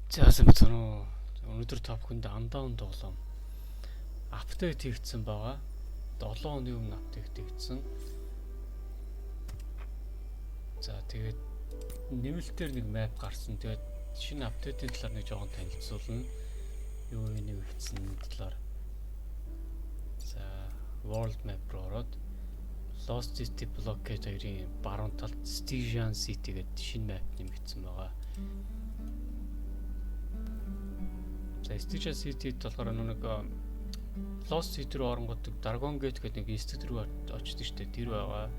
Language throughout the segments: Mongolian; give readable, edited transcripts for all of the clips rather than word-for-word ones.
За сайн байна уу? Өнөөдөр та бүхэнд Undawn тоглоом update хийгдсэн байгаа. 7 оны өмнө update хийгдсэн. За тэгээд нэмэлтээр нэг map гарсан. Тэгээд шинэ update-ийн талаар нэг жоохон танилцуулна. Юу нэмэгдсэн талаар. За World Map руу ороод Lost City Blockade 2-ын баруун талд Stygian City гэдэг шинэ map нэмэгдсэн байгаа. За Stygian City-д болохоор нэг Lost City руу оронгууд Dragon Gate гэдэг нэг институт рүү очдөг шүү дээ. Тэр байгаа.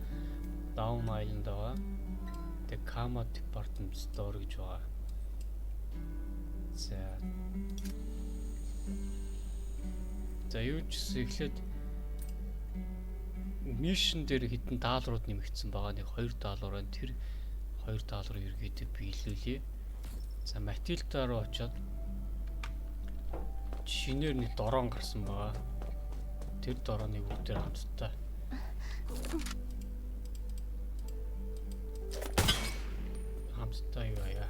Down Island байгаа. Тэгээ Kama Department Store гэж байгаа. За. За юу ч гэсэн эхлээд mission дээр хэдэн даалгаврууд нэмэгдсэн байгаа. Нэг 2 даалгавар байна. Тэр 2 даалгавар ерөөдөө биелүүлье. За Матилда руу очиод шинээр нэг дорон гарсан байгаа. Тэр дороныг бүгдээр хамтдаа юу аяа.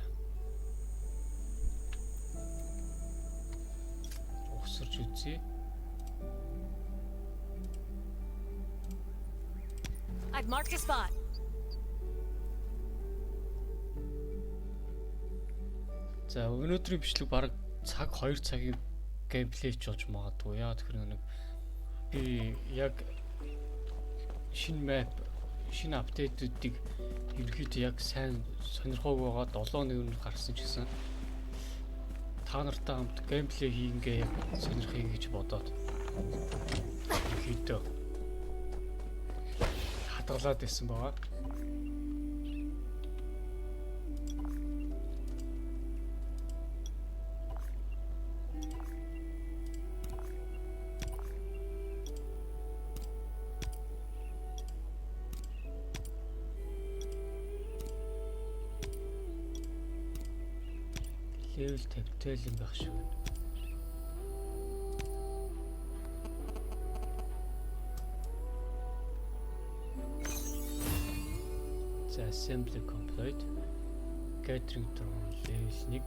Угсарч үзье. I've marked a spot. За өнөөдрийн бичлэг бараг цаг 2 цагийн gameplay ч болж магадгүй. Яа тэгэхээр нэг би яг шинэ map, шинэ update үүдийг ерөнхийдөө яг сайн сонирхоогүй байгаа. 7 нэг гарсан ч гэсэн та нартай хамт gameplay хийнгээ яг сонирхъя гэж бодоод ерөнхийдөө хадгалаад байсан байгаа. Level 50-тай л юм байх шиг байна. За assembly complete. Gathering drone level 1.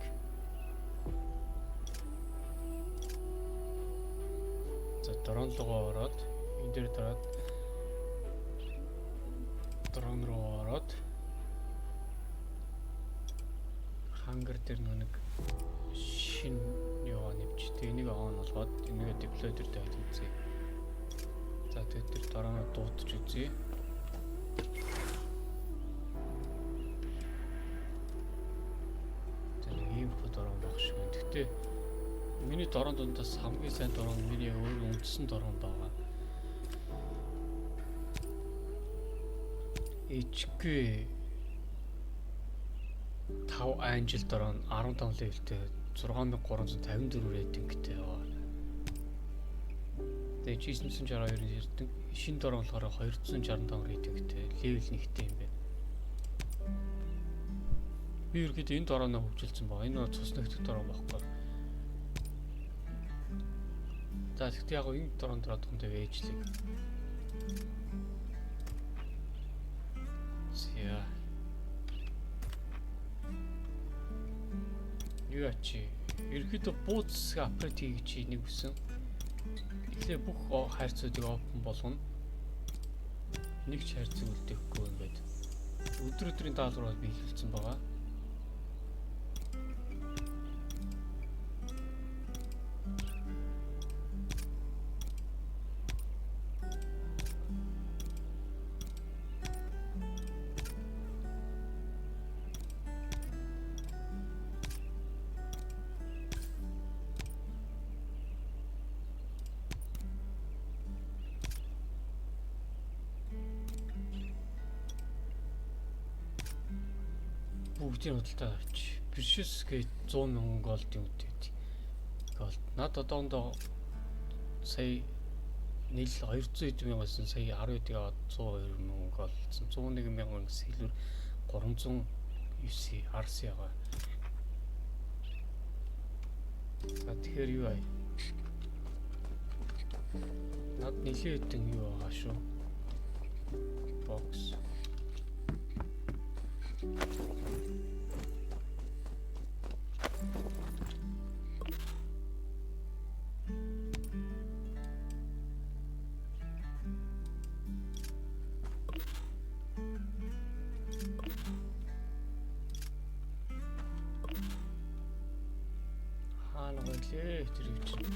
За дрон руу ороод энэ дээр дараад дрон руу ороод хангар дээр нэг шинэ юугаа нэмж тэг энийг on болгоод энийгээ deploy дээр тавиад үзье. За тэгээд тэр дроноо дуутж үзье. За нэг иймэрхүү дрон байх шиг байна. Гэхдээ миний дрон дундаас хамгийн сайн дрон миний өөр үндсэн дрон байгаа. HQ 5 Angel дрон 15 level тэй 6354 рейтингтэй байгаа. Тэгээ G962 эрдэн шинэ дрон болохоор 265 рейтингтэй level 1-тэй юм байна. Би ерөөдөө энэ дроноо хөгжүүлсэн байгаа. Энэ цус нэгдэх дрон байхгүй. За тэгтээ яг энэ дрон дээр одоохондоо ээжлэг. За. Юу ачи? Ерөнхийдөө бууз upgrade хийх гэж нэг үсэн. Эхлээ бүх хайрцуудыг open болгоно. Нэг ч хайрцаг үлдээхгүй ингээд. Өдөр өдрийн даалгавар бол биелүүлсэн байгаа. Бүгдийг худалдаа авч. Precious гээд 100 мянган gold юм үүдээд. Gold. Над одоохондоо сая нийл 200 хэд мянгаас сая 10 хэдийг аваад 102 мянган gold болсон. 101 мянган silver 309 RC байгаа. За тэгэхээр юу ай? Над нилээ хэдэн юу байгаа шүү. Box. Эй, тэр юу чинь.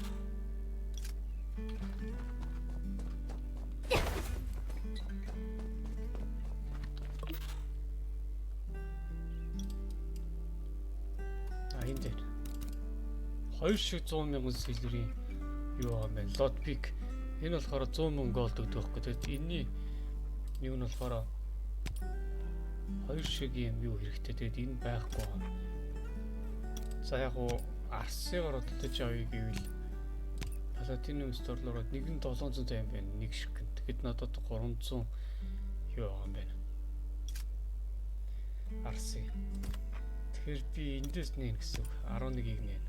А, энэ дээр. 2 шиг 100 мянган silver ийн юу байгаа юм бэ? Lockpick. Энэ болохоор 100 мөнгө gold өгдөг байхгүй. Тэгэд энэний юу нь болохоор хоёр шиг юм юу хэрэгтэй. Тэгэд энэ байхгүй байгаа. За, яг уу RC-гаар худалдаж авъя гэвэл Platinum Store руу ороод нэг нь 700 юм байна. Нэг шиг. Тэгэхэд надад 300 юу байгаа юм байна. RC. Тэгэхээр би эндээс нээн гэсэн үг. 11-ийг нээн.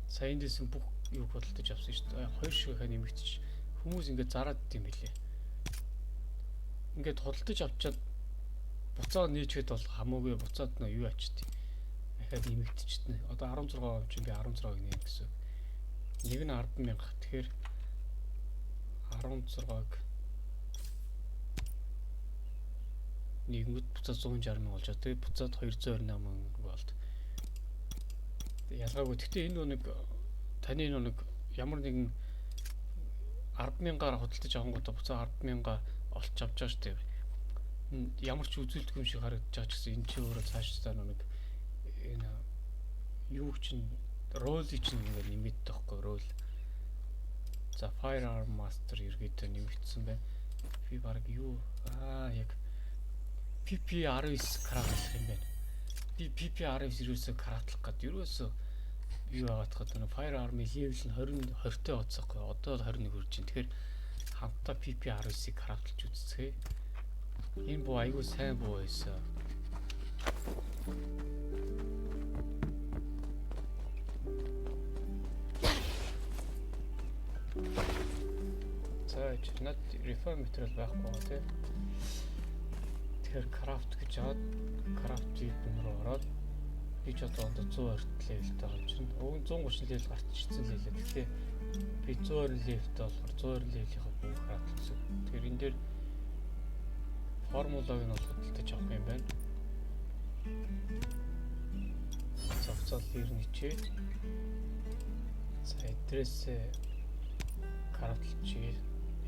Сая эндээс нь бүх юуг худалдаж авсан шүү дээ. Хоёр шиг хаа нэмэгдчих. Хүмүүс ингээд зараад идэм билээ. Ингээд худалдаж авчаад буцаа нээчгээд бол хамаагүй, буцаад нөө юу ачт. Дахиад нэмэгдчихнэ. Одоо 16 юм чинь би 16-г нээн гэсэн. Нэг нь 10,000. Тэгэхээр 16-г нэгэнгүүд буцаад 160 мянга болж байгаа. Тэгээ буцаад 228 мянга болд. Ялгаагүй. Гэхдээ энэ нэг таны нэг ямар нэгэн 10,000-аар худалдаж авангуудаа буцаа 10,000-аа олж авч байгаа шүү дээ. Ямар ч үзүүлдэг юм шиг харагдаж байгаа ч гэсэн энэ чи өөрөө цаашдаа нэг энэ юу чинь roll чинь ингээд нэмэгддэг байхгүй, roll. За, Firearm Master ерөөдөө нэмэгдсэн байна. Би баг юу яг PP19 craft лах юм байна. Би PP19 ерөөсөө craft лах гээд ерөөсөө юу яагаад гэдэг нь Firearm-ын level нь 20 20-тэй оцсохгүй. Одоо л 21 хүрж байна. Тэгэхээр хамтдаа PP19-ыг craft лж үзцгээе. Энэ буу айгүй сайн буу байсан. За, чи над refine material байхгүй байгаа, тий. Тэгэхээр craft гэж аваад craft weapon руу ороод би ч одоо ондоо 120 level тэй байгаа юм чинь. Уг нь 130 level гарччихсан лээ. Гэхдээ би 120 level тэй болохоор 120 level ийнхаа буу craft гэсэн. Тэгэхээр энэ дээр формулаг нь бол худалдаж авах юм байна. Зогцоол ер нь хичээд. За, эдрээсээ craft лчих.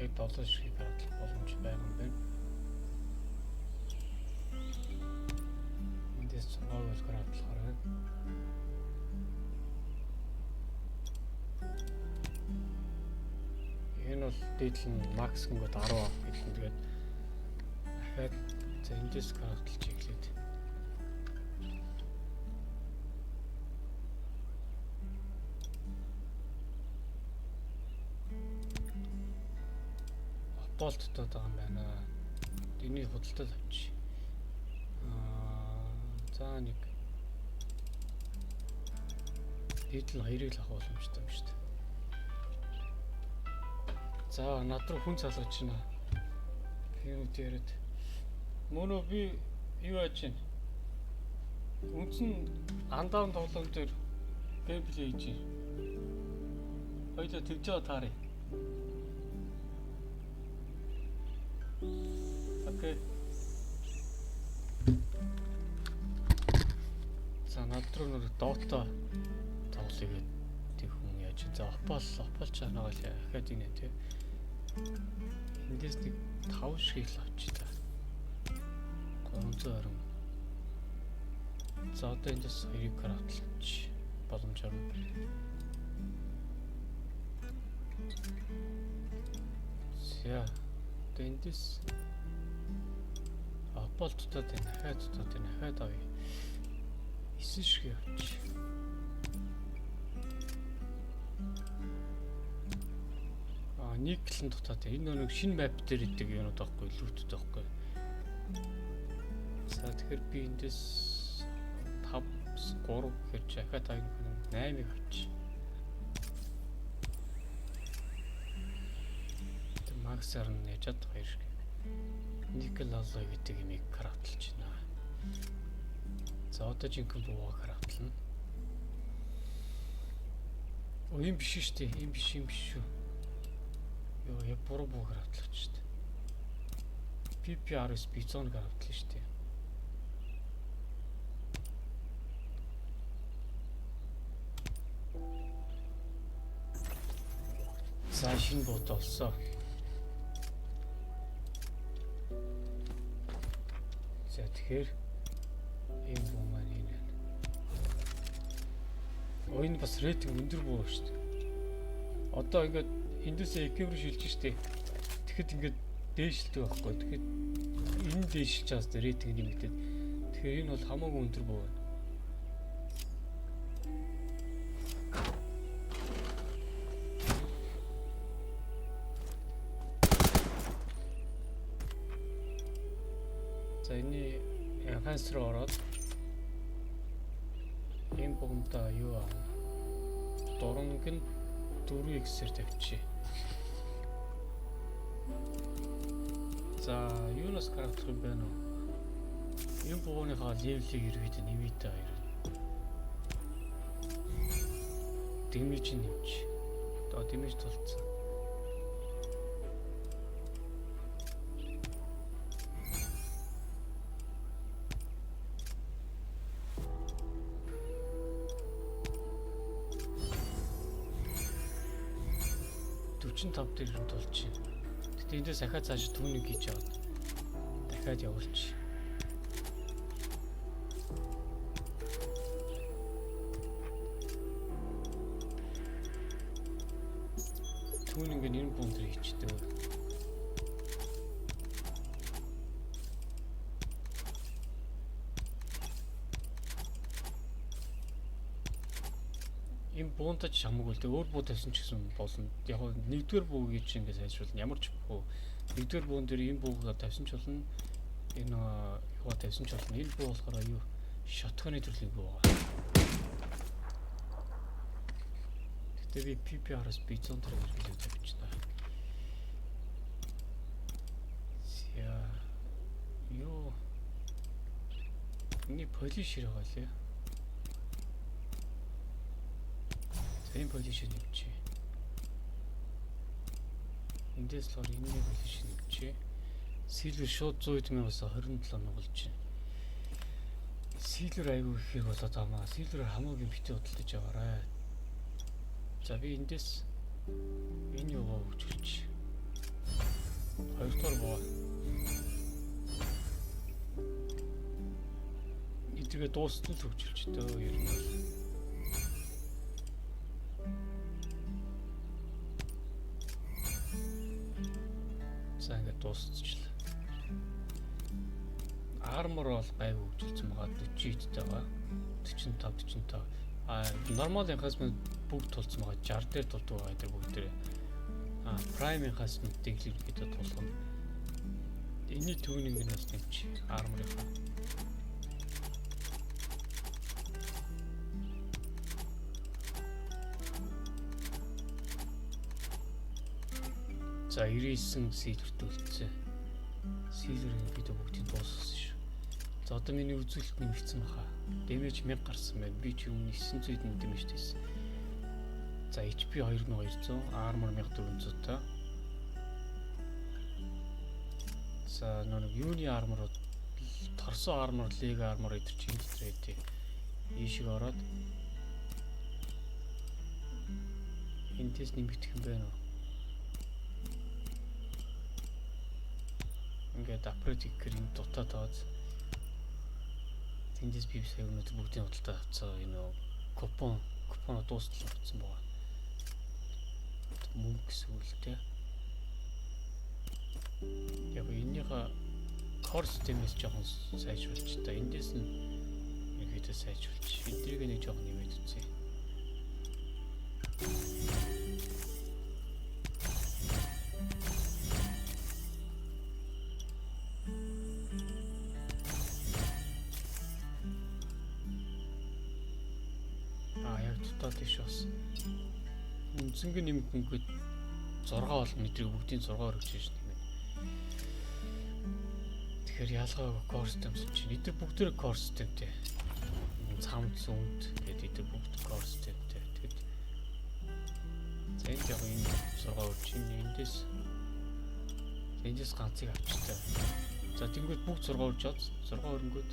Яг 7 шиг craft лах боломж байгаа юм байна. Эндээс 6 бол craft лахаар байна. Энэ бол дээдл нь max гингүүд 10 авах гэдэг нь, тэгээд дахиад, за, эндээс craft лж эхлээд. Opal дотоод байгаа юм байна. Энийг худалдаад авчи. За, нэг дээдл нь хоёрыг л авах боломжтой юм шүү дээ. За, над руу хүн залгаж байна. Би юу дээрэд. Мөн үү, би юу яаж чинь? Үндсэн андаан тоглоом дээр gameplay хийж байна. Хоёлаа тэгж байгаа таарыг. Okay. За, над руу нэг Dota тоглоё гэдэг тэг хүн яаж. За, Opal ч анагаа л дахиад инэ, тий. Эндээс нэг 5 шиг л авчи та. 320. За, одоо эндээс хоёрыг craft лж боломж орно. За, одоо эндээс Opal дотоод энэ дахиад дотоод энэ дахиад авъя. 9 шиг явчих. А, никелэн дутаад энэ нэг шинэ map дээр идэг юмуд байхгүй, loot үүд байхгүй. За, тэгэхээр би эндээс 5 3 гэхээр чи ахаад 8-ыг авчих. Тэг max аар нь яжаад хоёр шиг. Nickel alloy гэдэг юмыг craft лж байна. За, одоо жинхэнэ буугаа craft лна. Оо, юм биш шүү дээ. Юм биш, юм биш шүү. Йоо, яг буруу буу craft лах шүү дээ. PPRS Bizon craft лна шүү дээ. За шинэ бууд олсоо. За тэгэхээр энэ буу маань энэ байна. Оо энэ бас рейтинг өндөр буу шүү дээ. Одоо ингээд эндээсээ EQ рүү шилжиж штэ. Тэгэхэд ингээд дээшилдэг байхгүй. Тэгэхэд энэ дээшилж байгаас рейтинг нэмэгдээд. Тэгэхээр энэ бол хамаагүй өндөр буу байна. За энэний enhance руу ороод энэ богомдоо юу аав? Дуранг нь 4x-ээр тавьчих. За юунаас харагдах юм бэ нөө? Энэ бууныхаа level ийг ерөөдөө нэмээд байгаа юм. Damage нэмж. Одоо damage тулцсан. 45 дээр нь тулж байна. Гэтэ эндээс ахаад цааш түүнийг хийж яваад дахиад явуулчих. Түүн ингээ 90 пункт хийчихдээ. Энэ буунтаж хамаагүй л дээ, өөр буу тавьсан ч гэсэн болно. Яг нь нэгдүгээр буугийг чи ингээ сайжруулна. Ямар ч буу. Нэгдүгээр буун дээр энэ буугаа тавьсан ч болно. Энэ юугаа тавьсан ч болно. Энэ буу болохоор юу? Shotgun ы төрлийн буу байгаа. Гэтэ би PPR-аас бизон дээр хэрэглээ тавьчихна. За. Юу? Миний polish хэрэг байлээ. За энэ polish нэмчихье. Эндээс болохоор энэний polish нэмчихье. Silver шууд 100 мянга-аас 27 мянга болж байна. Silver айгүй их хэрэг болоод байгаа маа. Silver хамаагүй битээ худалдаж аваарай. За би эндээс энэ юугаа хөгжүүлчих. Хоёрдугаар боо. Эдгээ дуустал хөгжүүлч дөө ер нь бол. За ингээд дуусчихлаа. Armor бол гайгүй хөгжүүлсэн байгаа, 40 идтэй байгаа. 45 45. А normal enhancement бүгд тулцсан байгаа. 60 дээр тулдаг байгаа энэ бүгд дээр. А prime enhancement-ийг л ерөнхийдөө тулгана. Энэний tuning нь бас нэмч armor-ийнхаа. За 99 silver т үлдсэн. Silver ерөнхийдөө бүгдийг дуусгасан шүү. За одоо миний үзүүлэлт нэмэгдсэн баха. Damage 1000 гарсан байна. Би ч өмнө 900 хэдэн damage хийсэн. За HP 2200, armor 1400 та. За нэг юуны armor, torso armor, leg armor эдэр чинь дотор хэдий. Ийшээ ороод эндээс нэмэгдэх юм байна уу? Ингээд upgrade хийхээр энэ дутаад байгаа. Тэндээс би сая өнөөдөр бүгдийн худалдаа авцаа, энэ купон дуустал авцсан байгаа. Мөнгө гэсэн үг л дээ. Яг энэнийхээ core system-ээс жоохон сайжруулч та. Эндээс нь ерөөдөө сайжруулч. Эдрийг нэг жоохон нэмээд үзье. А яг дутаад тийш бас. Үндсэнгийн нэмэгдэнгүүд 6 бол мэдрэг бүгдийн 6 өргөж шин нэмээ. Тэгэхээр ялгаагүй core system чинь эдгээр бүгдээр core systemтэй. Цамц үнд гэдэг эдгээр бүгд core systemтэй. Тэгэд за энд яг энэ 6 өрж чинь эндээс ганцыг авчтай. За тэнгүүд бүгд 6 өрж од 6 өрөнгүүд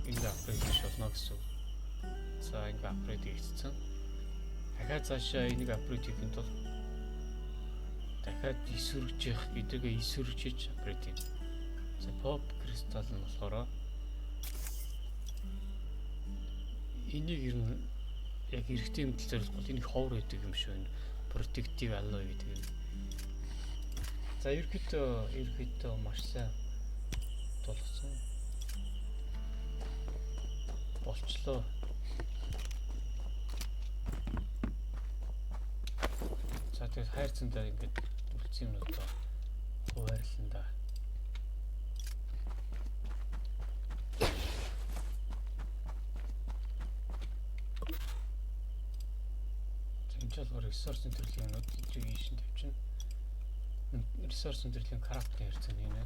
ингэ upgrade хийж болно гэсэн үг. За ингэ upgrade хийчихсэн. Дахиад цаашаа энийг upgrade хийхэд бол дахиад эсвэргэж явах гэдгээ эсвэргэж upgrade хийн. За, pop crystal нь болохоор энийг ер нь яг эрэгтэй юмдэл зориулахгүй, энэ ховор гэдэг юм шүү. Энэ protective alloy гэдэг юм. За, ерөөхдөө маш сайн тулгацсан. Болчлоо. За, тэгээд хайрцан дээр ингээд үлдсэн юмнуудаа хуваарлан да. За, энэ ч болохоор resource төрлийн юмнууд, эдрийг ийш нь тавьчихна. Resource төрлийн craft хайрцаг нэ.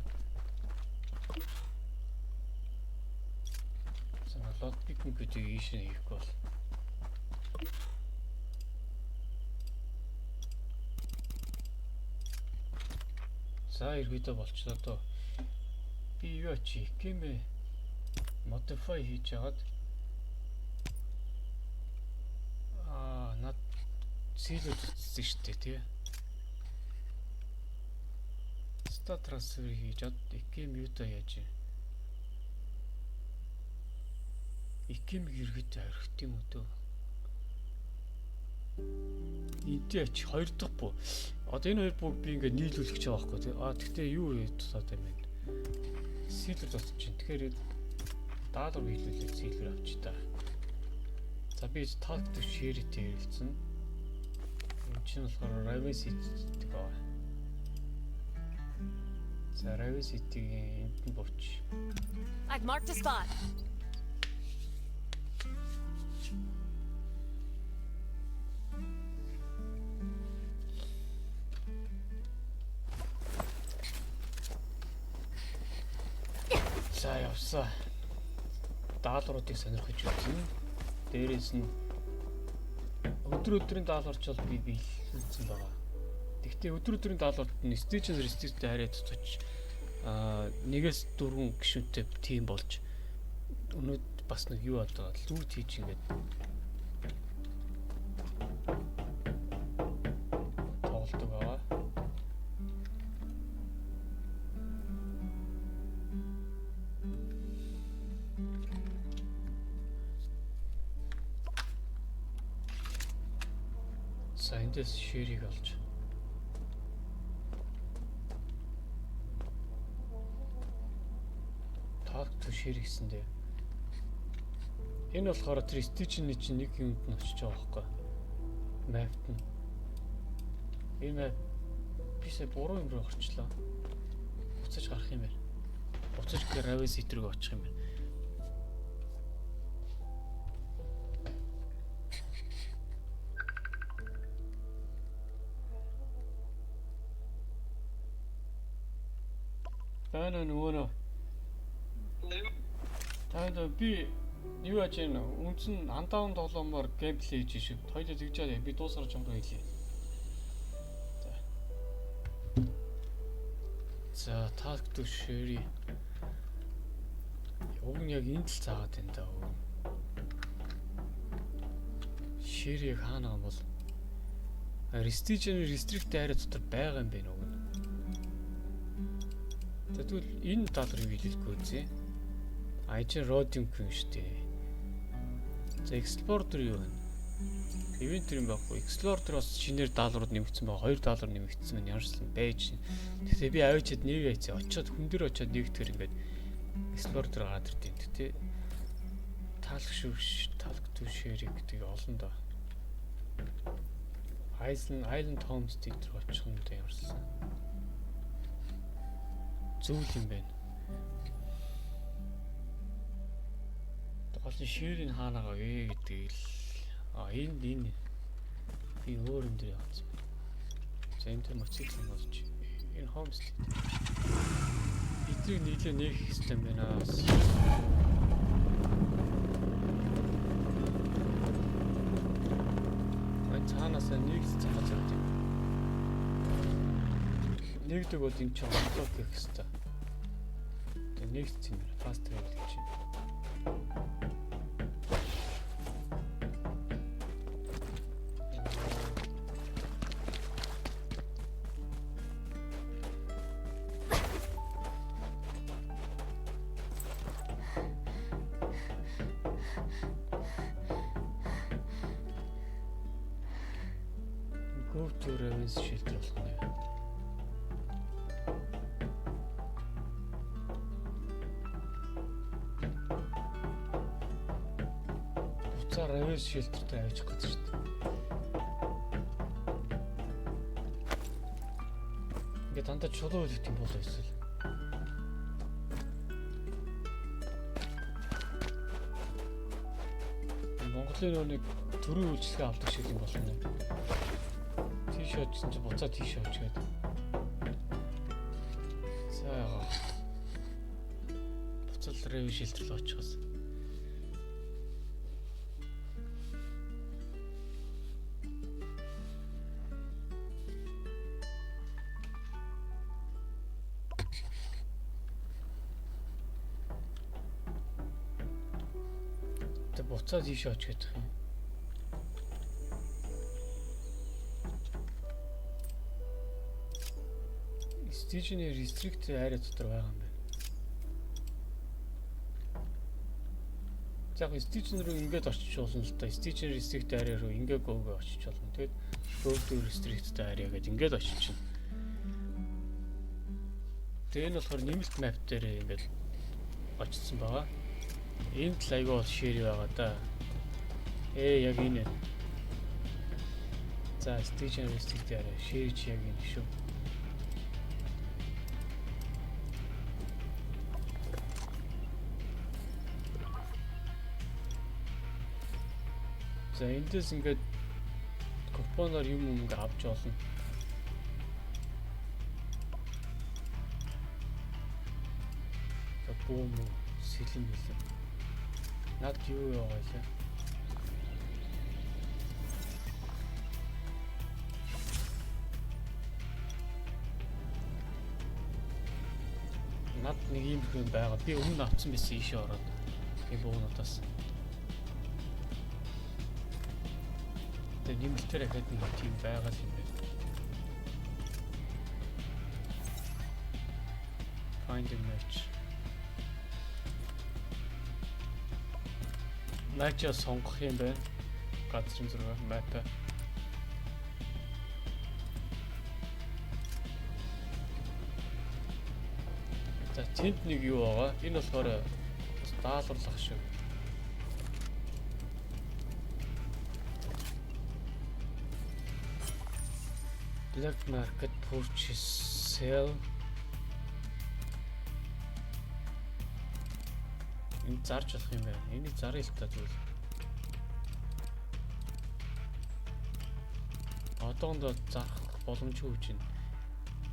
За, lockpick гэдэг ийш нь хийхгүй бол. За, ерөөдөө болчлоо доо. Би юу чи гэмэ modify хийж хагаад над silver зүтсэн шүү дээ, тий. Stat transfer хийж ад EKM юутай яаж юм? EKM ерөөдөө орхит юм уу дөө? Энтэй ач хоёр дахь буу. Одоо энэ хоёр бууг би ингээд нийлүүлэх гэж байгаа байхгүй тий. А тэгтээ юу тусаад юм бэ? Silver тусч чинь. Тэгэхээр даалгавар хийлүүлээд silver авч та. За, би talk to Sherry-тэй ярилцсан. Энэ чинь болохоор Raven City гэдэг байгаа. За, Raven City-гийн энд нь бууч. I've marked a spot. За, явсаа. Даалгавруудыг сонирхож үзнэ. Дээрээс нь өдөр өдрийн даалгаварч бол би биелүүлсэн байгаа. Тэгвэл өдөр өдрийн даалгаварт нь Stitches Restrict-тэй харьяа цоч нэгээс дөрвөн гишүүнтэй team болж өнөөд бас нэг юу болоо loot хийж ингээд тоглодог байгаа. За, эндээс share-ийг олж. Talk to share гэсэндээ. Энэ болохоор тэр station-ы чинь нэг юмд нь очиж байгаа байхгүй. Map-т нь. Энэ map бисээ буруу юм руу орчлоо. Буцаж гарах юм байна. Буцаж Raven City рүү очих юм байна. Тана нөгөө нөө. Танд би юу яаж юм үндсэн Undawn тоглоомоор gameplay хийж шиг. Хоёлоо тэгж яа, би дуусгарч юм хэлье. За. За, talk to Sherry. Уг нь яг энд л заагаад байна да уг. Sherry яг хаана байгаа юм бол Restriction Restrict area дотор байгаа юм байна уг нь. За, тэгвэл энэ даалгаврыг биелүүлэхгүй үзье. А, энэ чинь Rodium Queen шүү дээ. За, Explorer юу вэ? Event юм байхгүй. Explorer бас шинээр даалгаврууд нэмэгдсэн байгаа. Хоёр даалгавар нэмэгдсэн байна. Ямарчсан байж. Тэгэхээр би авчиад нэг яйцээ очиод хүн дээр очиод нэгтгэр ингээд Explorer гараад ирд юм. Гэтэ talk шүш talk to share гэдэг олон доо. Island Homestead рүү очих юм даа ямарсан. Зүйл юм байна. Гол нь share-ийг хаана байгаа вэ гэдэг л а энэ би өөр юм дээр явуулсан байна. За, энэ дээр мотоцикл юм болж энэ homestead. Эдрийг нийлээ нээх хэрэгтэй юм байна. Ай, цаанаас нэг цахаж явд юм. Нэгдэг бол энэ чинь unlock гэх хэвээр. Тэгээ нэгт юм fast travel гэж юм. Go to Ravens Shelter болох нь. Буцаа Ravens Shelter дээр авчих гэж шүү дээ. Ингээ дандаа чулуу үлдэх юм болоо эсвэл. Монголын нөө нэг төрийн үйлчлэгээ авдаг шиг юм болно. Тийш очсон чи буцаа тийш очиод. За ягаа. Буцаал Raven Shelter рүү очихоос. Тэг буцаад тийш очих гэдэг юм. Stygian restrict area дотор байгаа юм байна. За яг Stygian руу ингээд очиж болно л да. Stygian restrict area руу ингээд go гээ очиж болно. Тэгэд go to restricted area гэдээ ингээд очиж чинь. Тэгээ энэ болохоор нэмэлт map дээр ингээд очсон байгаа. Энд л айгүй бол share байгаа да. Яг энэ. За, Stygian restrict area share чи яг энэ шүү. За, эндээс ингээд купоноор юм юм ингээ авч болно. За, бүүм сэлэм мэлэм. Над юу яваа лээ? Над нэг юм юм байгаа. Би өмнө авсан байсан ийшээ ороод. Энэ буунуудаас. Тэгээ нэмэлтээр ахаад нэг тийм байгаа юм байна. Find a match. Match сонгох юм байна. Газрын зураг map. За, тэнд нэг юу байгаа. Энэ болохоор бас даалгаварлах шиг. Black market purchase sell. Энэ зарж болох юм байна. Энийг зарыг л та зүгээр. Одоохондоо зарах боломжгүй гэж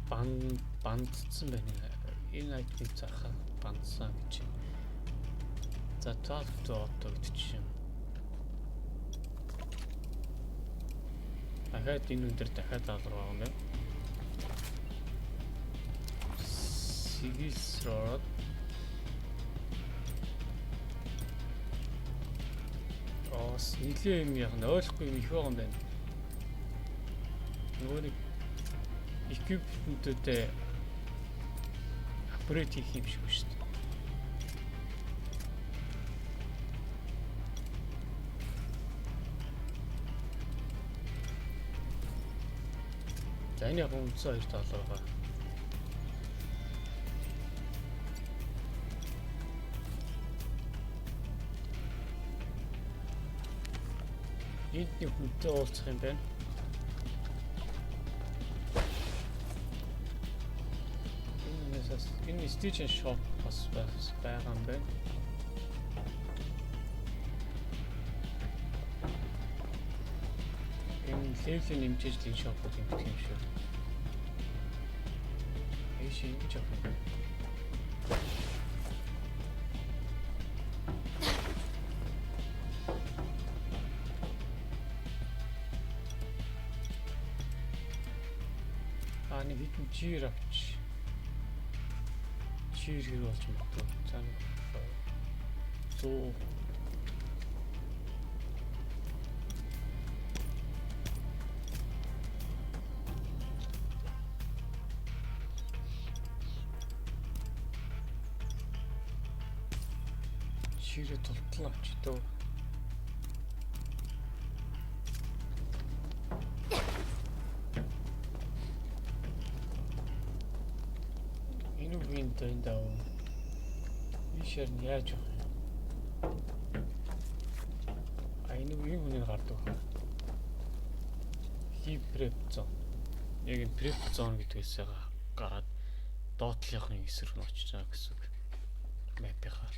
байна. Ban дцсан байна. Энэ item ыг зарах ban дсан гэж. За, talk to Otto гэдэг чинь. Дахиад энэ өндөр дахиад даалгавар байгаа юм байна. Sigils руу ороод Оос нилээ юм яг нь ойлгохгүй юм их байгаа юм байна. Нөгөө нэг equipment-үүдээ upgrade хийх юм шиг шүү дээ. За, энэ яг үндсэн хоёр тал байгаа. Энд нэг хүнтэй уулзах юм байна. Энэ бас энэ Stygian shop бас байгаа юм байна. Энэ level нэмжиж л энэ shop ууд ингэдэг юм шиг. Ийш ингэж явах юм байна. Аа, нэг хитэн чир авч. Чир хэр болж магадгүй. За, нэг 100. Чирээ тултлаа авч дөө. Энд энэ даа. Ийшээр нь яаж явах юм? А энэ юм хүний гардаг байна. Leave prep zone. Яг энэ prep zone гэдгээсээ гараад доотлынхны эсрэг нь очиж байгаа гэсэн үг. Map-ийнхаа.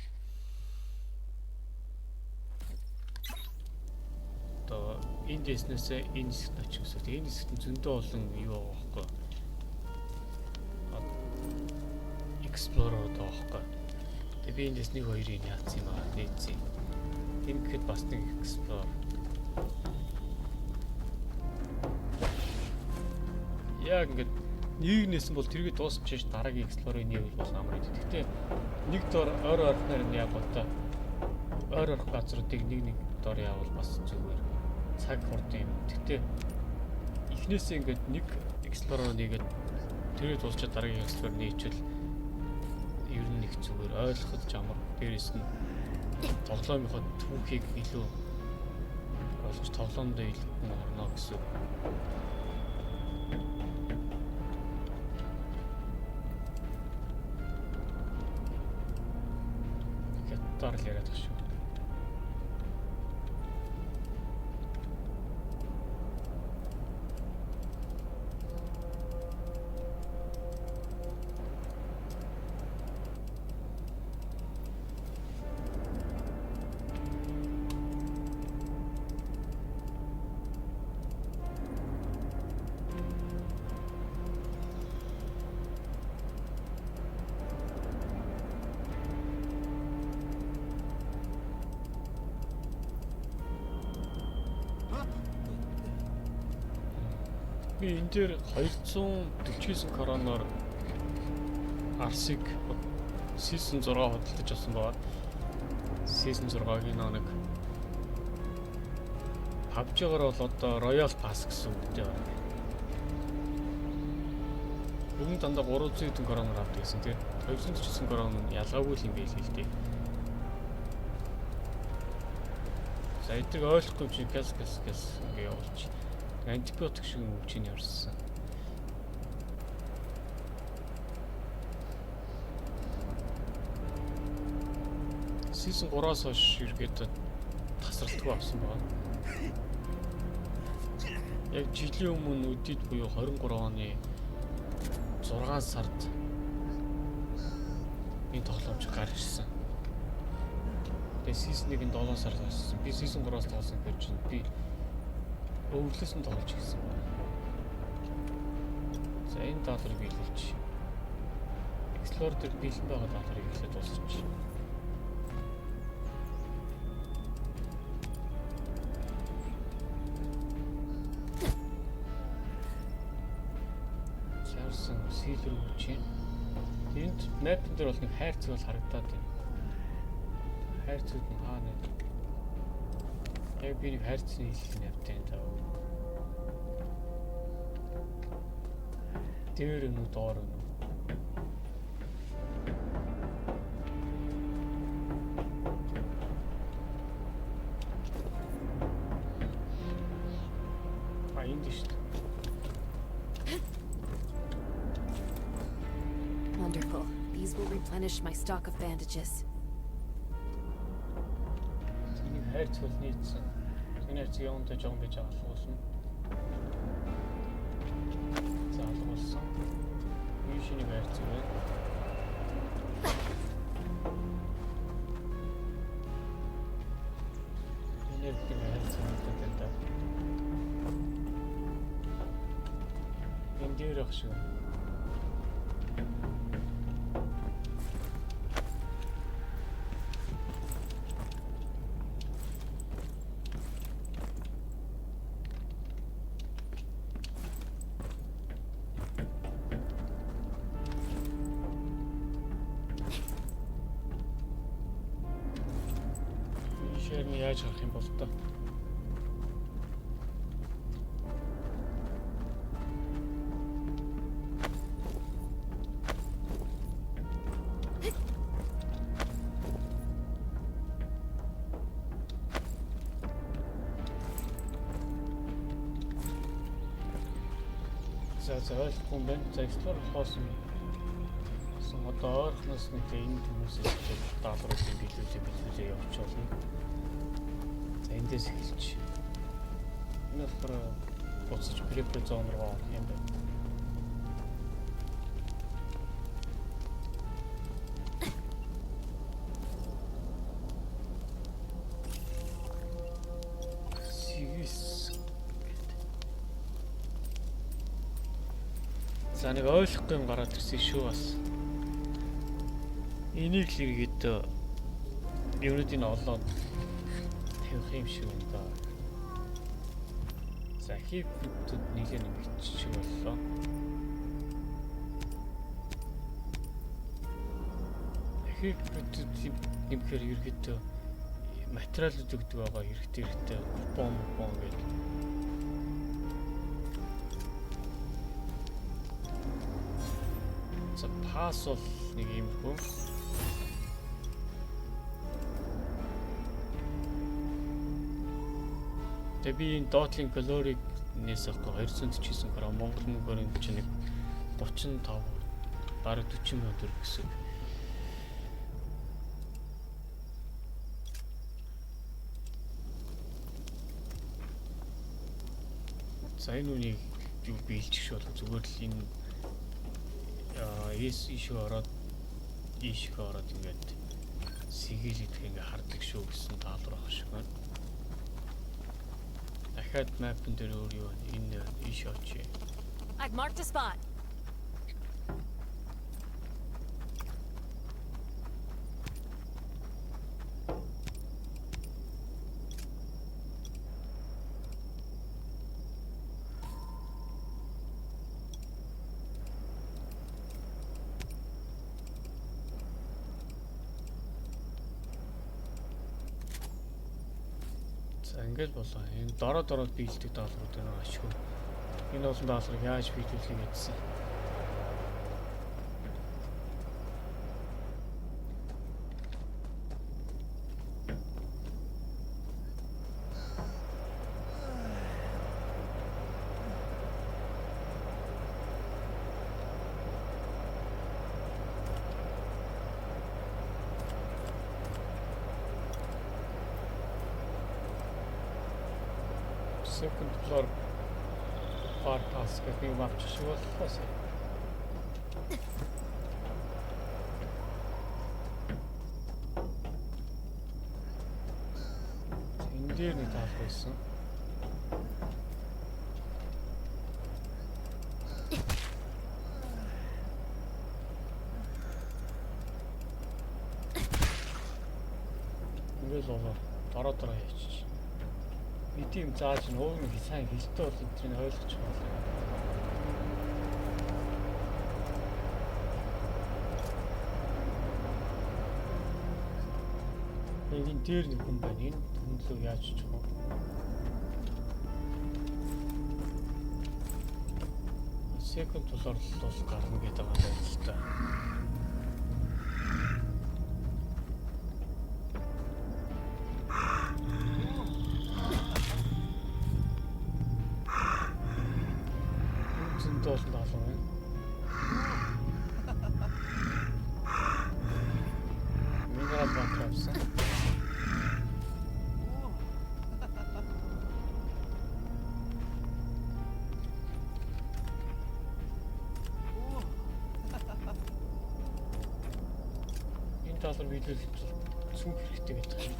Одоо энэ дэснээсээ энэ хэсэгт очих гэсэн үг. Энэ хэсэгт нь зөндөө олон юу байгаа байхгүй. Explorer байгаа байхгүй. Тэгээ би эндээс нэг хоёрыг яатсан юм аа, нээцсэн. Энэ гэхэд бас нэг Explorer. Яг ингээд нэг нээсэн бол тэргээ дуусчих дараагийн Explorer-ыг нээвэл бас амар идэв. Гэхдээ нэг дор ойр ойрхоноор нь яг одоо ойр ойрхон газруудыг нэг нэг дор явбал бас зүгээр цаг хурд юм. Гэхдээ эхнээсээ ингээд нэг Explorer нэгээд тэргээ дуусчаад дараагийн Explorer нээчихвэл ер нь их зүгээр ойлгоход ч амар. Дээрээс нь тоглоомынхоо түүхийг илүү ойлгож тоглоомдоо илүү хүн орно гэсэн. Хятадаар л яриад байгаа шүү. Би энэ дээр 249 короноор Арсыг Season 6 худалдаж авсан байгаа. Season 6-гийн нэг PUBG-гаар бол одоо Royal Pass гэсэн үгтэй байна. Өмнө дандаа 300 хэдэн короноор авдаг гэсэн тийм. 249 корон нь ялгаагүй юм байл л дээ. За эднийг ойлгохгүй чи газ газ газ ингэ явуулчих. Антибиотик шиг юм өгч ийн ярьсан. Season 3-аас хойш ерөөдөө тасралтгүй авсан байна. Яг жилийн өмнө өдөрт буюу 23 оны 6 сард энэ тоглоомч гарч ирсэн. Тэгээ Season 1-ийн 7 сард гарсан. Би Season 3-аас тоглосон гэхээр чинь би өвлөөс нь тоглож ирсэн байна. За энэ даалгаврыг биелүүлчих. Explorer дээр бэлэн байгаа даалгаврыг эхлээд дуусчих. Чарсан силэр өгч байна. Энд map дээр бол нэг хайрцаг бол харагдаад байна. Хайрцагд нь хаана вэ? Яг би нэг хайрцагны хэлхийг нь явтай юм даа. Дээр нь үү доор нь үү? А энд шүү дээ. Wonderful. These will replenish my stock of bandages. Тэнийг хайрцаг бол нийцсэн. Энэ хайрцаг явандаа жоохон байж алгуулна. За алгуулсан. Энэ шинийг хайрцаг байна. Энэ нэг хайрцаг надад байна да. Энэ дээр ах шиг. Ийшээр нь яаж харах юм бол та? За за ойлгохгүй юм байна. За explore хоосон. Одоо ойрхоноос нэг энэ хүмүүсээс даалгаврыг биелүүлээ биелүүлээ явуулчихвал. За эндээс эхэлж. Энэ болохоор буцаж prepper zone руу орох юм байна. Сигис. За нэг ойлгохгүй юм гараад ирсэн шүү бас. Энийг л ерөөдөө юмнуудыг олоод тавих юм шиг байна да. За хипүүд нэлээ нэмэгдчих боллоо. Хипүүд нэмэхээр ерөөдөө материалууд өгдөг байгаа хэрэгтэй хэрэгтэй купон купон гэдэг. За пас бол нэг иймэрхүү. Тэгээ би энэ доотлын Glory-г нээсэхгүй 249 грамм Монгол мөнгөөр энэ чинь нэг 35 бараг 40 сая төгрөг гэсэн. За энэ үнийг юу биелчих бол зүгээр л энэ эс ишүү ороод ийшээ ороод ингээд сэгэл идэх ингээ хардаг шүү гэсэн даалгавар ах шиг байна. Дахиад map-н дээр өөр юу байна? Энэ ийшээ очие. I've marked a spot. За ингээд болоо. Энэ дороо дороод биелдэг даалгаврууд энэ ашгүй. Энэ олон даалгаврыг яаж биелүүлэх гэдсэн. Second floor bar pass гэх нэг авчих шиг боллоо сая. Энэ дээр нэг таалах байсан. Ингээл болоо дороо дороо хийчих. Би тийм зааж нь ууг нь сайн хэлтэй бол эдрийг ойлгож байна. Яг энэ дээр нэг хүн байна. Энэ хүн лөө яаж очих вэ? Second floor бол гарна гэдэг байгаа юм л та. Зөндөө олон даалгавар байна. Минерал water авсан. Энэ даалгавар биелүүлэх тул цүнх хэрэгтэй гэдэг юм.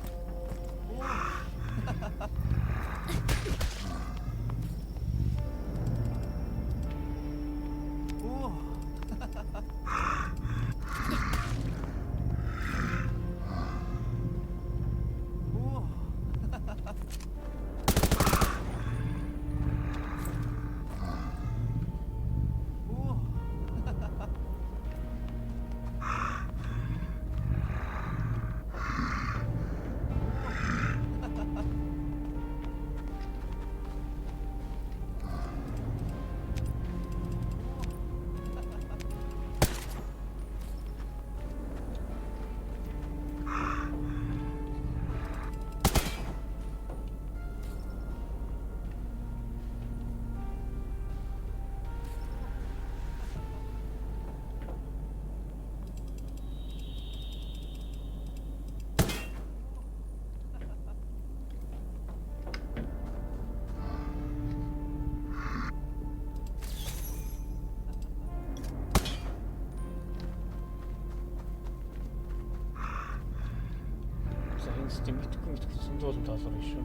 Гэхдээ мэдхгүй мэдхгүй зөндөө олон даалгавар байна шүү.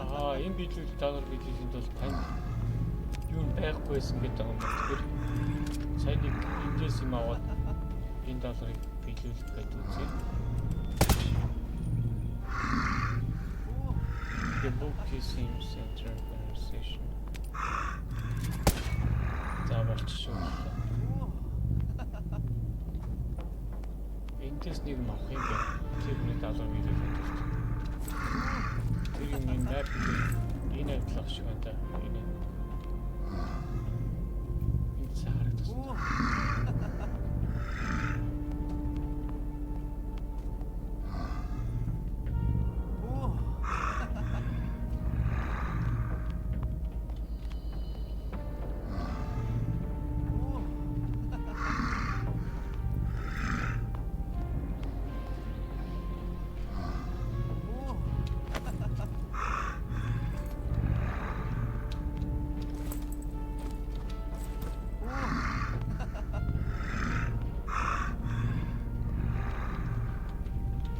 Аа, энэ биелүүл даалгавар биелүүлэнд бол танд юу байхгүй байсан гэдэг юм байна. Тэгэхээр сайн нэг эндээс юм аваад энэ даалгаврыг биелүүлэх гэдэг үзье. The book is in center conversation. За болчихсон. Эндээс нэг юм авах юм байна. Тэр хүний даалгавар биелүүлэх тулд. Тэр юм энэ map дээр энэ авдлах шиг байна да. Энэ. Энд сайн харагдсан.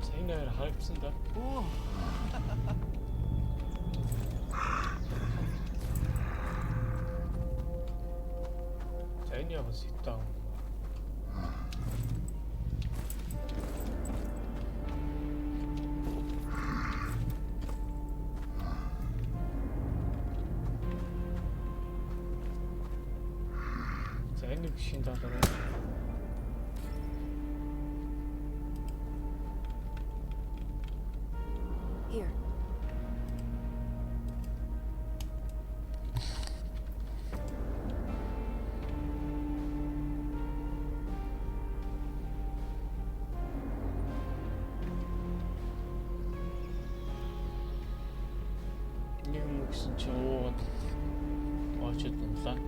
За энэ хоёр харагдсан да. За энэ яг sit down. За энэ нэг шинэ даалгавар. Here. Нэг юм гэсэн чи уугаад очоод унлаа.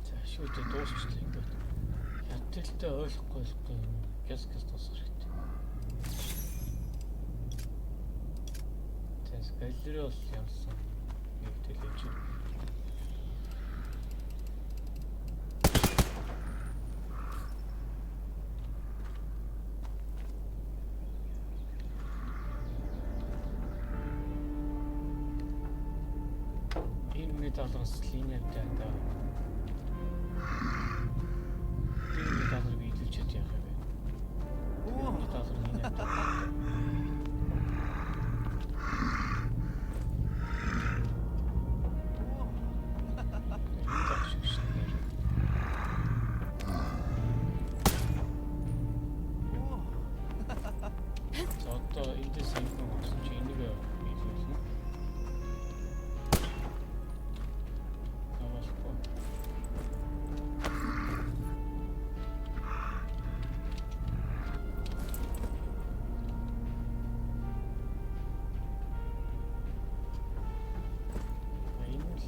За шүүд дуусчлаа ингээд. Ядталтай ойлгохгүй ойлгохгүй юм. Гяс гяс дуусах хэрэгтэй. За галерей бол ямсан нэг төлөөж. Энэ миний даалгавраас линий амтай да. Энэ миний даалгаврыг биелүүлж чад яах юм бэ? Энэ миний даалгавар линий амтай. Энэ зах шиг шин нэр.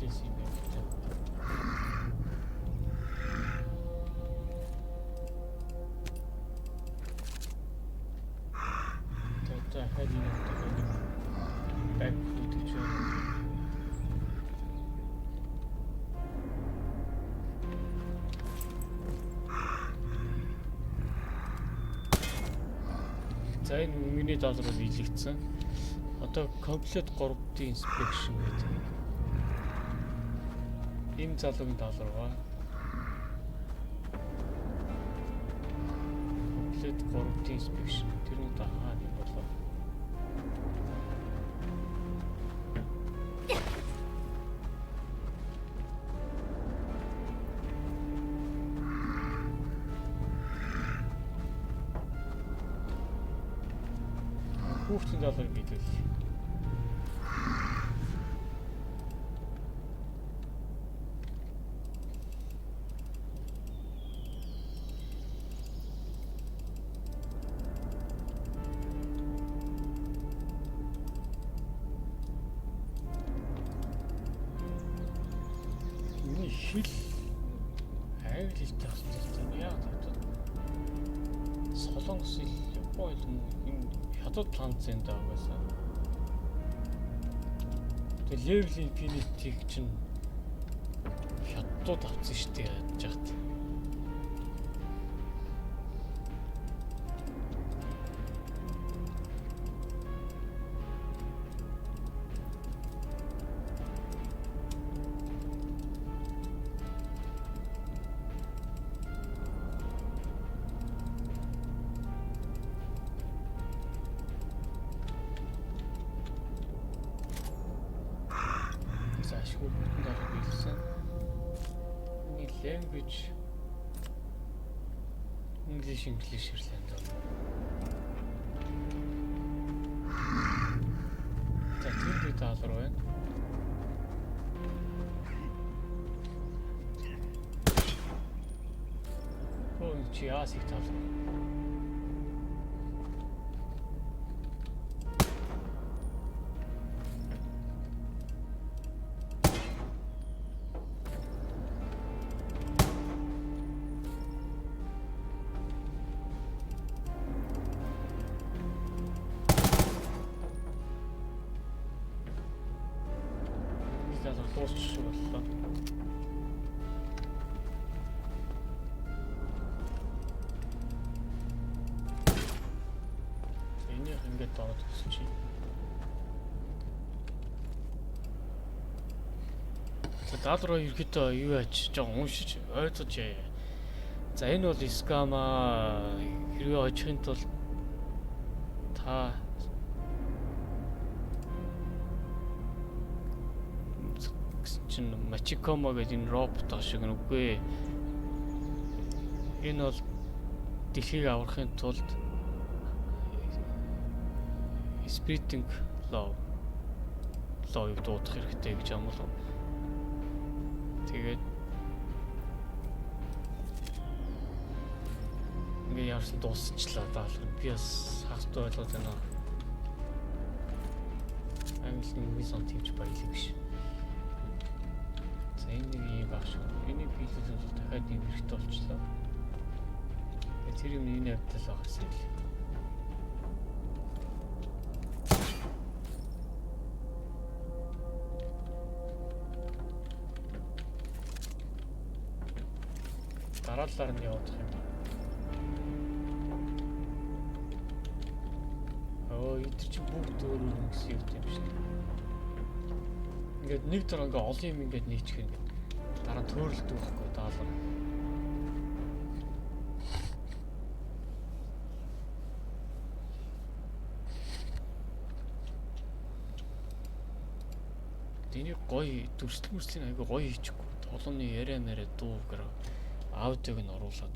Хийсэн юм байна гэдэг. За дахиад энэ дахиад back гэж байна. За энэ миний даалгавар бол илэгдсэн. Одоо complete 3D inspection гэдэг. Энэ залуугийн даалгавар ба. Complete 3D inspection тэр нь одоо хаана юм болоо? Хүүхдийн даалгавар гэдэг. Миний хэл англи хэлтэй болсон юм. Яг хятад солонгос хэл, Япон хэл юм энэ хятад ланцын даа байсан. Тэгээ level infinity-г чинь хятадууд авсан шүү дээ яаж яхад. За ашгүй бүтэн даалгавар биелсэн. Миний language English ирлээ даа. За тэр би даалгавар байна. Өө чи яасыг даалгавар. Энэ даалгавар дуусчих шиг боллоо. За энийг ингээд ороод өсчих. За даалгавар ерөөдөө юу яаж жоохон уншиж ойлгож яа. За энэ бол scam аа, хэрвээ очихын тулд та гэсэн чинь Machikoma гэдэг энэ робот шиг нүггүй. Энэ бол дэлхийг аврахын тулд Spreading Love Love-ыг дуудах хэрэгтэй гэж амлав. Тэгээд ингээ явсан дуусчлаа даалгавар. Би бас хагастай ойлгоод байна. Англи үгийн сон төвч баялаг биш. За энэ нэг юм баг шүү. Энийг биелүүлэн бол дахиад юм хэрэгтэй болчлоо. Тэгээ тэр юм энэ явдал байгаа юм л. Дараалалаар нь явах юм. Оо, энэ чинь бүгд өөр өөр гэсэн юм юм шүү дээ. Ингээд нэг дор ингээ олон юм ингээд нийцэх ингээд дараа нь төөрөлдөг байхгүй даалгавар. Энийг гоё дүрслэл мөрслийн айгүй гоё хийчихгүй. Толгоны яриа мэрэ дуу гэр аудиог нь оруулаад.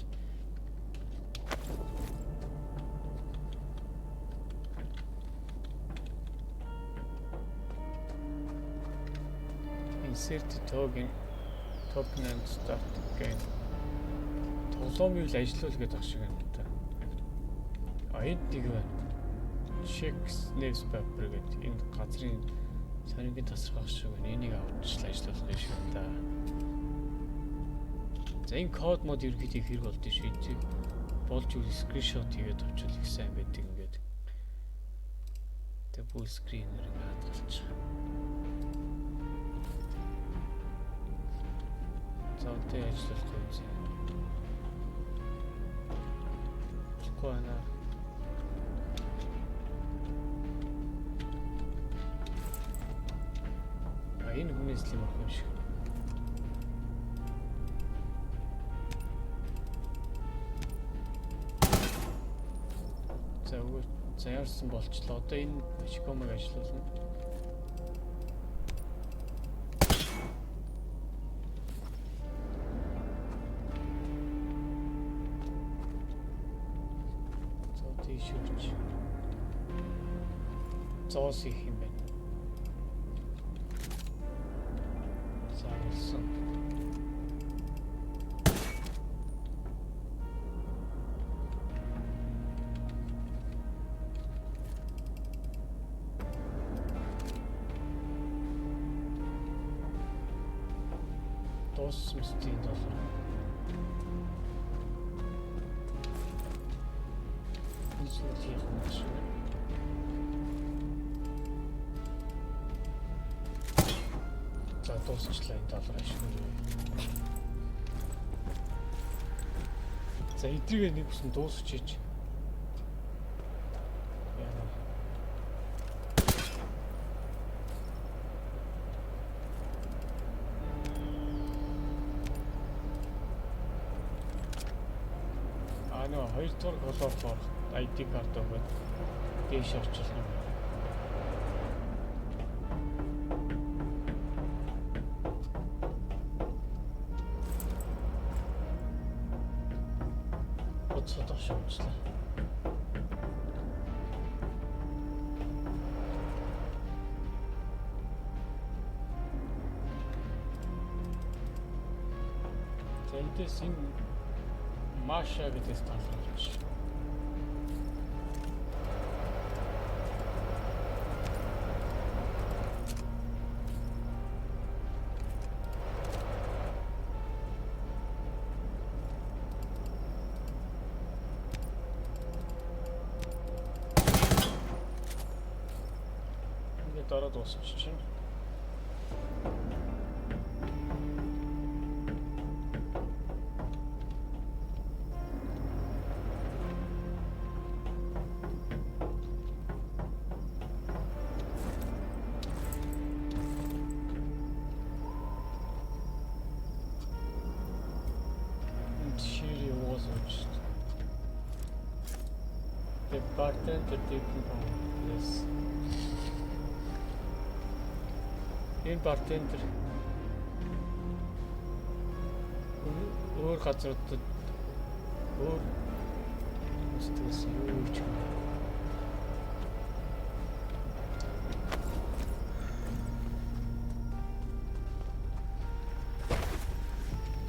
Insert token and start game. Тоглоомыг л ажилуул гэдэг ах шиг байна та. А энд нэг байна. Check newspaper гэдэг энэ газрын Сонингийн тасархах шиг байна. Энийг авчиж ажиллах юм шиг байна да. За энэ код мод ерөнхийдөө хэрэг болд нь шүү. Болж үл скриншот хийгээд авчвал их сайн байдаг ингээд. Тэгээ full screen-ээр ингээд хадгалчих. За одоо ажиллахгүй юм зэ. Болохгүй байна. А энэ хүнээс л юм авах юм шиг. За үгүй за яарсан болчлоо. Одоо энэ Shikомыг ажиллуулна. За тийш өгч. Зоос их юм байна. За болсон. Дууссан мэт доллар. Энэ зүйл хийх юм шиг. За дуусчлаа энэ доллар ашиг. За эдрийг нэг үсэн дуусчиж. Яа. А нөө хоёр дахь холоор орох ID карт өгөөд дээш орчихлоо. Буцаад доош явуулчлаа. За эндээс энэ Маша гэдгээс таалагдж. Ингээд дараа дуусчих чинь. Энд шири угаас унж. The bartender didn't know. Yes. Энэ бартендер өөр газруудад өөр хүмүүстээс юу ч юм.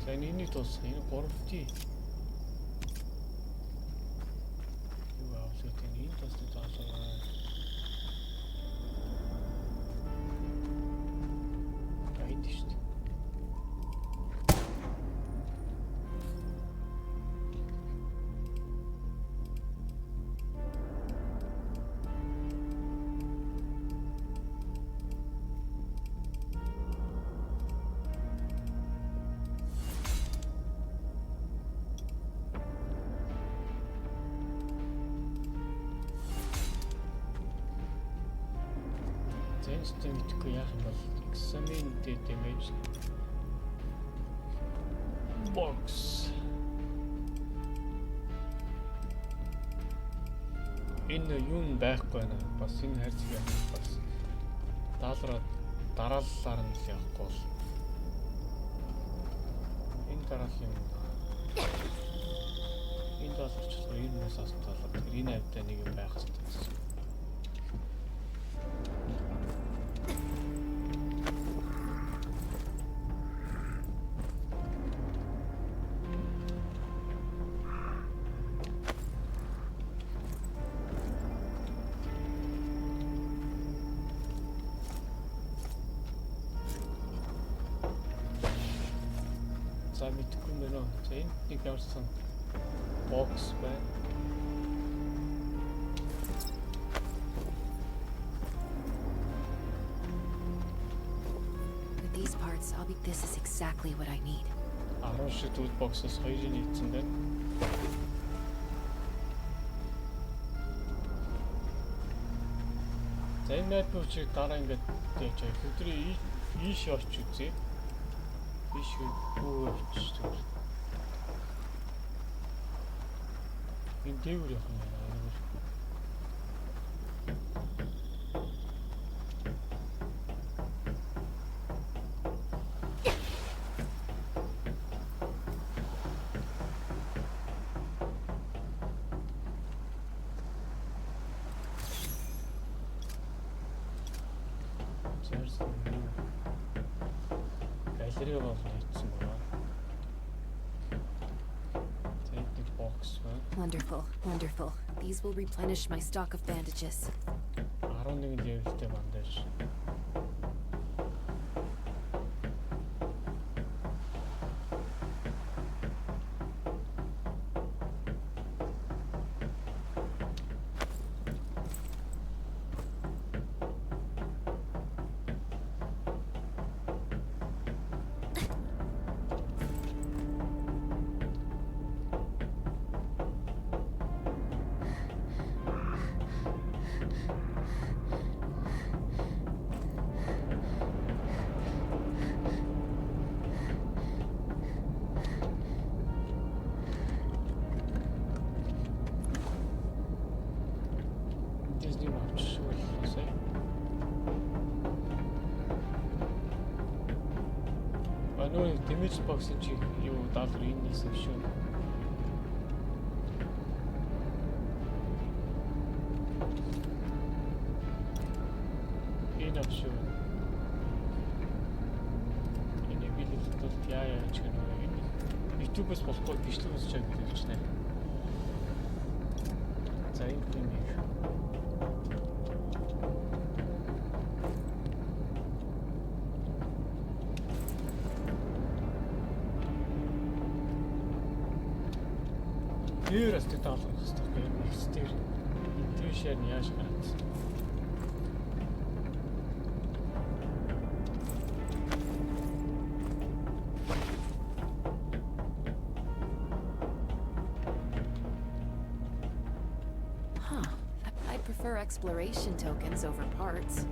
За энэ энийг дуусгах. Энэ 3D юу аавлаа гэдэг энэ дуусна заалаа. Энд шүү дээ. За энэ ч мэдэхгүй яах юм бол examine the damage box. Энэ юм байхгүй байна. Бас энэ хайрцаг явах бас даалраа дарааллаар нь л явахгүй бол энэ дараал юм. Энэ даалгавч болохоор 90-аас доллар. Тэгэхээр энэ хавьдаа нэг юм байх хэрэгтэй гэсэн. За, мэдэхгүй юм байна уу. За, энд нэг ямарсан box байна. With these parts, I'll be. This is exactly what I need. 10 шиг tool box-оос хоёрыг нийцсэн байна. За, энэ map чиг дараа ингээд яаж яах өдрийн ийш очиж үзье. Ийш гүү очиж зүгээр. Энэ дээгүүр явах юм байна. Дээгүүр. Зарсан юм. Галерей бол нийцсэн байна. За, энд нэг box байна. Wonderful, wonderful. These will replenish my stock of bandages. 11 level тэй bandage. Эндээс нэг авчихгүй л сая. А нөө damage box-ын чи юу даалгавар энэ нийсэн шүү. Энэ ав шүү. Энийг биелүүлэх тулд яа яаж гэнэ вэ? Энэ YouTube-ээс болохгүй бичлэг үзэж байгаа гэж хэлчихнэ. За, энэ юм их. Дээр бас тэг даалгах хэрэгтэй байхгүй юу? Их дээр энэ тийшээ нь яаж гараад. Huh. I prefer exploration tokens over parts.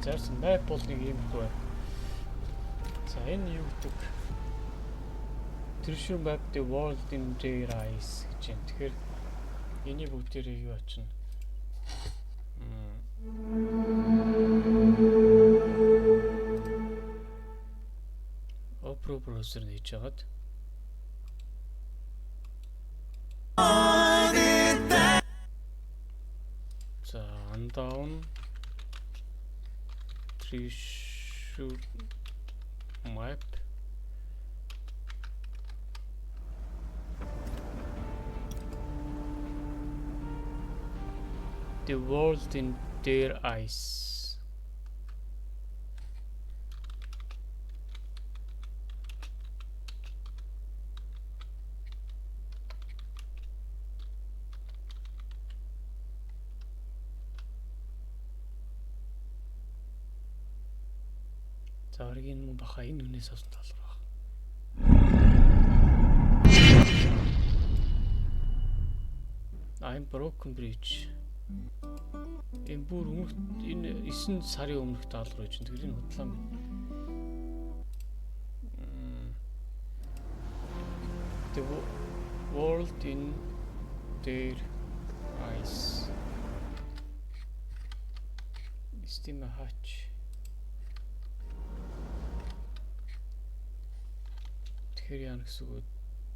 Зарсан map бол нэг юм байна. За, энэ юу гэдэг? Treasure map the world in their eyes гэж юм. Тэгэхээр энийг бүгдээрээ юу очно? Opera browser нээж хагаад. За, undown treasure map the world in their eyes. За, оргийн мөн баха энэ үнээс авсан талаар баг. I'm broken bridge. Энэ бүр өмнөх энэ 9 сарын өмнөх даалгавар гэж. Тэгэхээр энэ худлаа юм байна. The world in their eyes. Steam hatch. Тэгэхээр яана гэсэн үг вэ?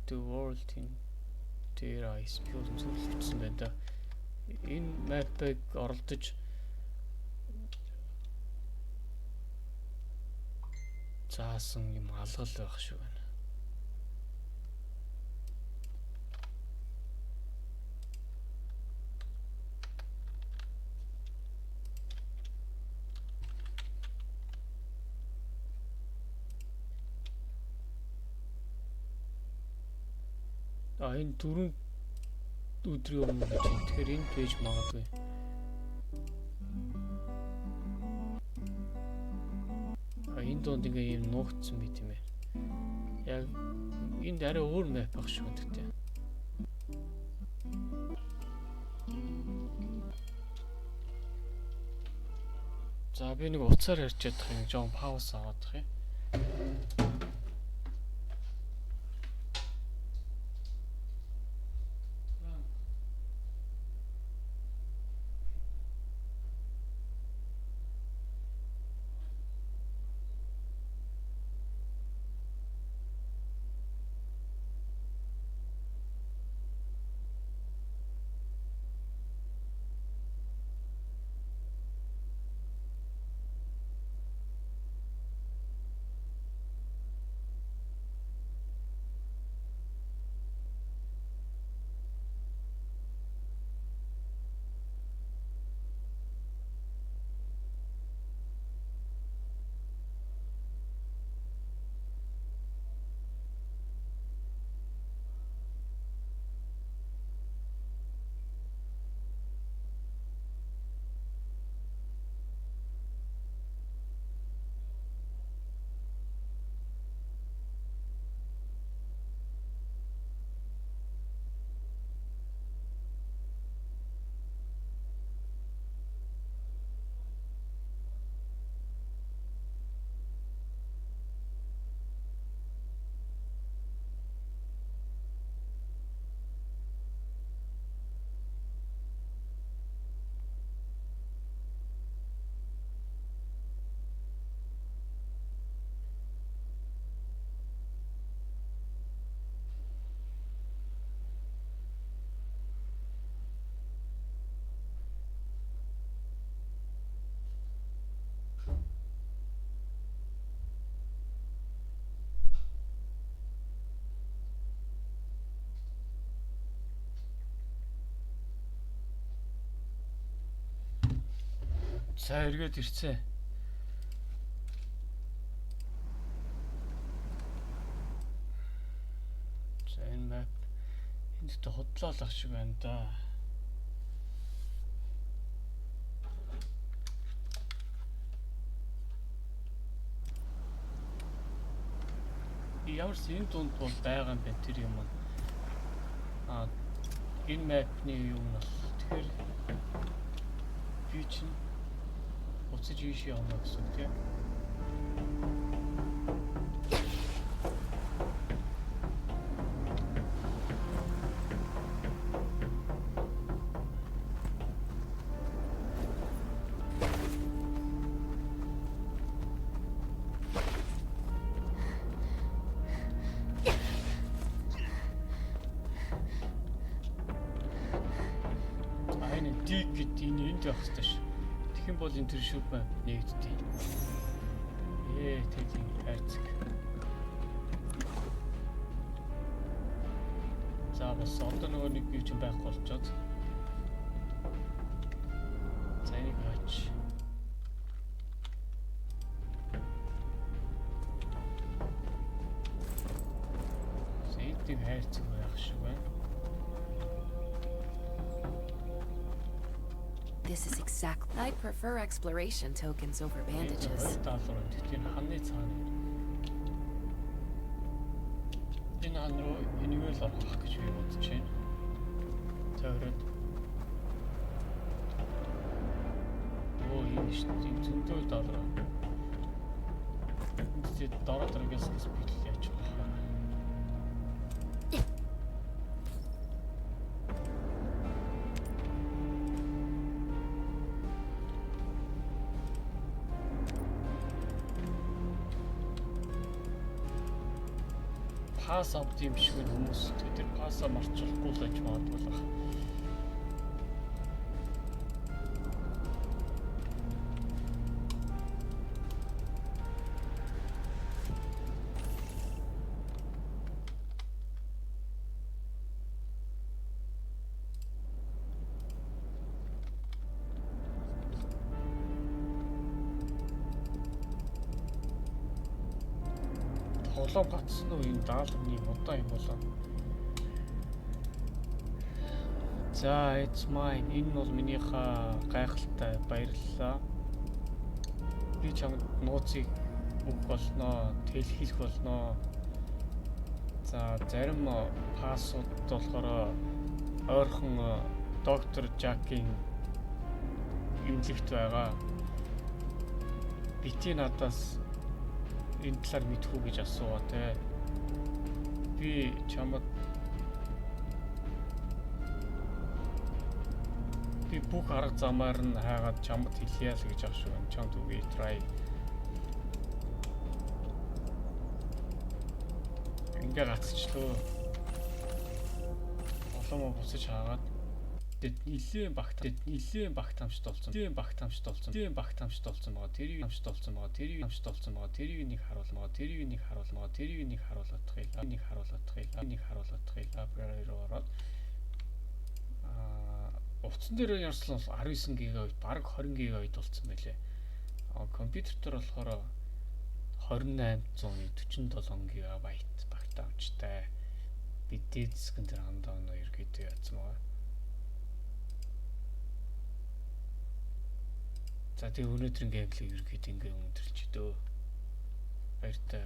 The world in their eyes би бол зөвлөж бичсэн байна да. Энэ map-ыг оролдож Заасан юм алгал байх шиг байна. А энэ 4 өдрийн өмнө гэж байна. Тэгэхээр энд байж магадгүй. А энэ дунд ингээ ийм нуугдсан байт юм байна. Яг энд арай өөр map байх шиг байна гэхдээ. За би нэг утсаар ярьж чадах юм. Жоон pause аваад юм. За эргээд ирсэн. За энэ map энд дэхтэй худлаалах шиг байна да. Ямар ч энэ дунд бол байгаа юм байна тэр юм. А энэ map-ны юм нь бол тэгэхээр би чинь буцаж ийш явна гэсэн үг тийм. А энэ dig гэдэг энэ энд явах хэрэгтэй ш. Тэгэх юм бол энэ тэр шүп map нэгддэг. Ээ тийм хайрцаг. За бас одоо нөгөө нэг юу ч байхгүй болчоод. За энийг хаач. За энд нэг хайрцаг байх шиг байна. This is exactly. I prefer exploration tokens over bandages. 2 доллар байна. Тэгтээ энэ ханны цаана. Энэ хан руу энэгээр л орох гэж би бодож байна. Тойроод. Оо энэ шүү дээ. Энэ зөндөө доллар. Энд тэгээд дороо дорогоос гэж бэлэл яаж байгаа юм. Pass авд юм шиг байна хүмүүс. Тэгээд тэр pass аа марчлахгүй л байж магадгүй л баг. Тоглоом гацсан уу, энэ даалгавны удаан юм болоо. За, it's mine. Энэ бол минийхээ, гайхалтай, баярлалаа. Би чамд нууцыг өгөх болноо, тэл хэлэх болноо. За, зарим pass ууд болохоор ойрхон доктор Жакийн эмнэлэгт байгаа. Бити надаас энэ талаар мэдэх үү гэж асуугаа те. Би чамд би бүх арга замаар нь хайгаад чамд хэлье л гэж ах шүү. Чамд үгүй, try. Ингээ гацчлоо. Олон буцаж хаагаад тэгэд нилээн багт нилээн багтаамжтай болсон. Нилээн багтаамжтай болсон. Нилээн багтаамжтай болсон байгаа. Тэрийг амжтай болсон байгаа. Тэрийг амжтай болсон байгаа. Тэрийг нэг харуул байгаа. Тэрийг нэг харуул байгаа. Тэрийг нэг харуулах юм. Нэг харуулах юм. Нэг харуулах юм. Library руу ороод утсан дээр ярьсан бол 19 ГБ, бараг 20 ГБ болсон байлээ. А компьютер дээр болохоор 2847 ГБ багтаамжтай. Би дээд хэсгэн дээр хандаа оноо ерөөдөө яатсан байгаа. За, тэгээ өнөөдрийн gameplay ерөөдөө ингээ өндөрлөж дөө. Баяртай.